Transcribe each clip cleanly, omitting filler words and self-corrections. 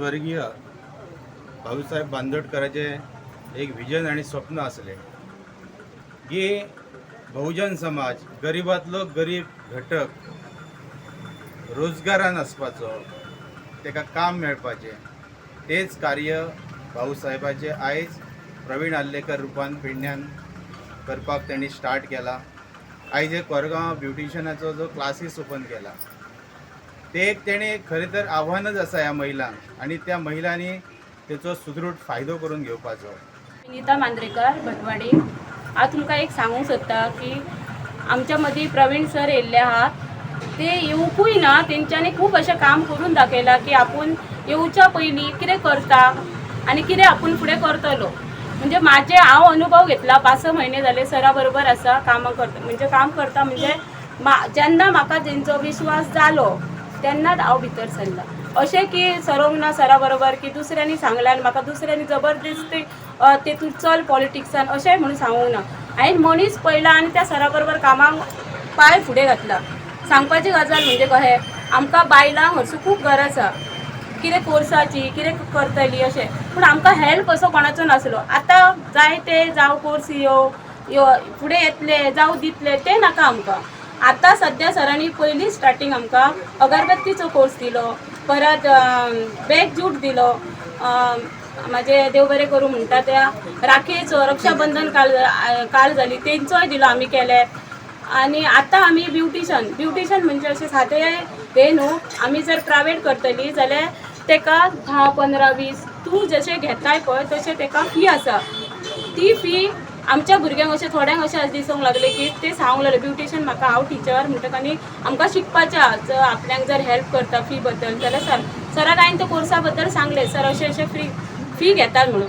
स्वर्गीय भाऊसाहेब बांदोडकराचें एक विजन आनी स्वप्न आसलें की बहुजन समाज, गरिबांतलो गरीब घटक रोजगारान आसपाचो, ताका काम मेळपाचें. तेच कार्य भाऊसाहेबाचें आयज प्रवीण आर्लेकर रुपान पेडण्यान करपाक तेणी स्टार्ट केला. आयज हे कोरगांव ब्युटिशनाचो जो क्लासीस ओपन केला, ते एक तेणें खरें तर आव्हानच आसा ह्या महिलांक आनी त्या महिलांनी तेचो सुदृढ फायदो करून घेवपाचो. विनिता मांद्रेकर, भटवाडी. हांव तुमकां एक सांगूंक सोदता की आमच्या मदीं प्रवीण सर येयल्ले आहात. ते येवकूय ना, तेंच्यांनी खूब अशें काम करून दाखयलां की आपूण येवच्या पयलीं कितें करता आनी कितें आपूण फुडें करतलो. म्हणजे म्हाजे हांव अनुभव घेतला, 5-6 म्हयने जाले सरा बरोबर आसा, कामां करता, म्हणजे काम करता. म्हणजे जेन्ना म्हाका तेंचो विश्वास जालो तेन्नाच हांव भितर सरला. अशें की सरोंक ना सरा बरोबर की दुसऱ्यांनी सांगलें आनी म्हाका दुसऱ्यांनी जबरदस्ती तेतून चल पॉलिटिक्सान अशें म्हणून सांगूंक ना. हांवें मनीस पळयला आनी त्या सरा बरोबर कामाक पांय फुडें घातला. सांगपाची गजाल म्हणजे कशें, आमकां बायलांक हरसूं खूब गरज आसा कितें कोर्साची, कितें करतली अशें, पूण आमकां हेल्प असो कोणाचो नासलो. आतां जाय ते जावं कोर्स यो यो फुडें येतले जावं दितले ते नाका आमकां. आतां सद्या सरांनी पयली स्टार्टींग आमकां अगरबत्तीचो कोर्स दिलो, परत बॅग जूट दिलो. म्हाजे देव बरें करूं म्हणटा, त्या राखयेचो, रक्षाबंधन काल काल जाली, तेंचोय दिलो आमी केले. आनी आतां आमी ब्युटिशन, ब्युटिशन म्हणजे अशें सादें हें न्हू. आमी जर प्रायवेट करतली जाल्यार तेका 10, 15, 20, तूं जशें घेताय पळय तशें तेका फी आसा. ती फी आमच्या भुरग्यांक अशें थोड्यांक अशें दिसूंक लागलें की ते सांगूंक लागले ब्युटिशन म्हाका, हांव टिचर म्हणटक आनी आमकां शिकपाचें आहा, जर आपल्याक जर हेल्प करता फी बद्दल जाल्यार. सर, सराक हांवें त्या कोर्सा बद्दल सांगलें, सर अशें अशें फ्री फी घेतात म्हणून.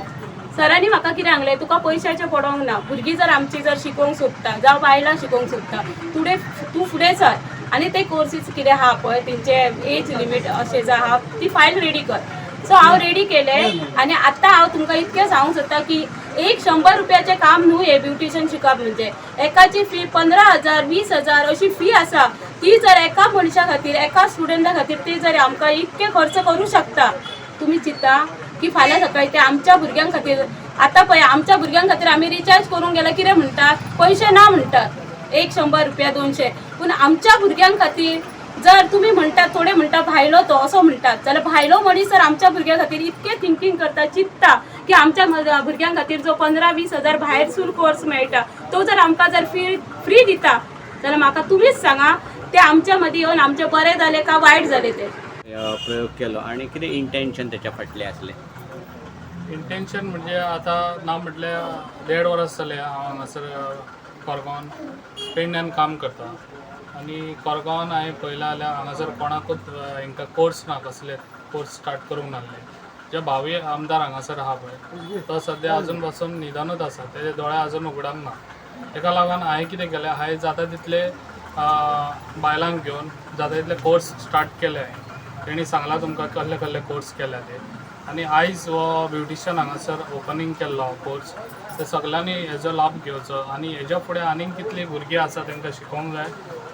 सरांनी म्हाका कितें सांगलें, तुका पयशाचें पडोंक ना. भुरगीं जर आमची जर शिकोवंक सोदता जावं बायलां शिकोवंक सोदता, तुडे तूं फुडें सर आनी ते कोर्सीस कितें आहा पळय, तेंचे एज लिमीट अशें जां आहा, ती फायल रेडी कर. सो हांव रेडी केलें आनी आतां हांव तुमकां इतकें सांगूंक सोदता की एक 100 रुपयाचें काम न्हू हें. ब्युटिशन शिकप म्हणजे एकाची फी 15,000, 20,000 अशी फी आसा. ती जर एका मनशा खातीर, एका स्टुडंटा खातीर ती जर आमकां इतके खर्च करूं शकता, तुमी चिंता की फाल्यां सकाळी ते आमच्या भुरग्यां खातीर. आतां पळय, आमच्या भुरग्यां खातीर आमी रिचार्ज करूंक गेल्यार कितें म्हणटात? पयशे ना म्हणटात. एक 100 रुपया, 200. पूण आमच्या भुरग्यां खातीर जर तुमी म्हणटात, थोडे म्हणटा भायलो तो असो म्हणटात, जाल्यार भायलो मनीस जर आमच्या भुरग्यां खातीर इतकें थिंकींग करता, चिंत्ता की आमच्या भुरग्यां खातीर जो 15-20 हजार भायरसून कोर्स मेळटा तो जर आमकां जर फ्री फ्री दिता जाल्यार म्हाका तुमीच सांगा, ते आमच्या मदीं येवन आमचें बरें जालें काय वायट जालें तें? प्रयोग केलो आनी कितें इंटेन्शन तेच्या फाटलें आसलें? इंटेन्शन म्हणजे आतां ना म्हटल्यार देड वर्स जालें हांव हांगासर कोरगांवान पेडण्यान काम करता आनी कोरगांवान हांवें पळयलां जाल्यार हांगासर कोणाकूच हांकां कोर्स ना, कसले कोर्स स्टार्ट करूंक नासले. जे भावी आमदार हांगासर आहा पळय, तो सद्या अजून पासून न्हिदनूच आसा, तेजे दोळे अजून उगडूंक ना. तेका लागून हांवें कितें केलें, हांवें जाता तितले बायलांक घेवन जाता तितले कोर्स स्टार्ट केले हांवें. तेणी सांगलां तुमकां कसले कसले कोर्स केल्या ते. आनी आयज हो ब्युटिशियन हांगासर ओपनींग केल्लो कोर्स, ते सगल्यांनी हेजो लाभ घेवचो आनी हेज्या फुडें आनीक कितलीं भुरगीं आसा तांकां शिकोवंक जाय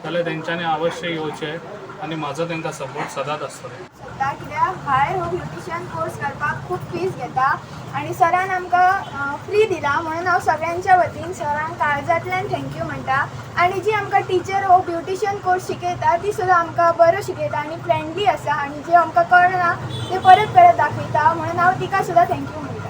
जाल्यार तेंच्यांनी अवश्य येवचें आनी म्हाजो तांकां सपोर्ट सदांच आसतलो. सोदता, कित्याक भायर हो ब्युटिशियन कोर्स करपाक खूब फीस घेता आनी सरान आमकां फ्री दिला म्हणून हांव सगळ्यांच्या वतीन सरांक काळजांतल्यान thank you म्हणटा. आनी जी आमकां टिचर हो ब्युटिशियन कोर्स शिकयता, ती सुद्दां आमकां बरो शिकयता आनी फ्रेंडली आसा आनी जे आमकां कळना ते परत परत दाखयता, म्हणून हांव तिका सुद्दां thank you म्हणटा.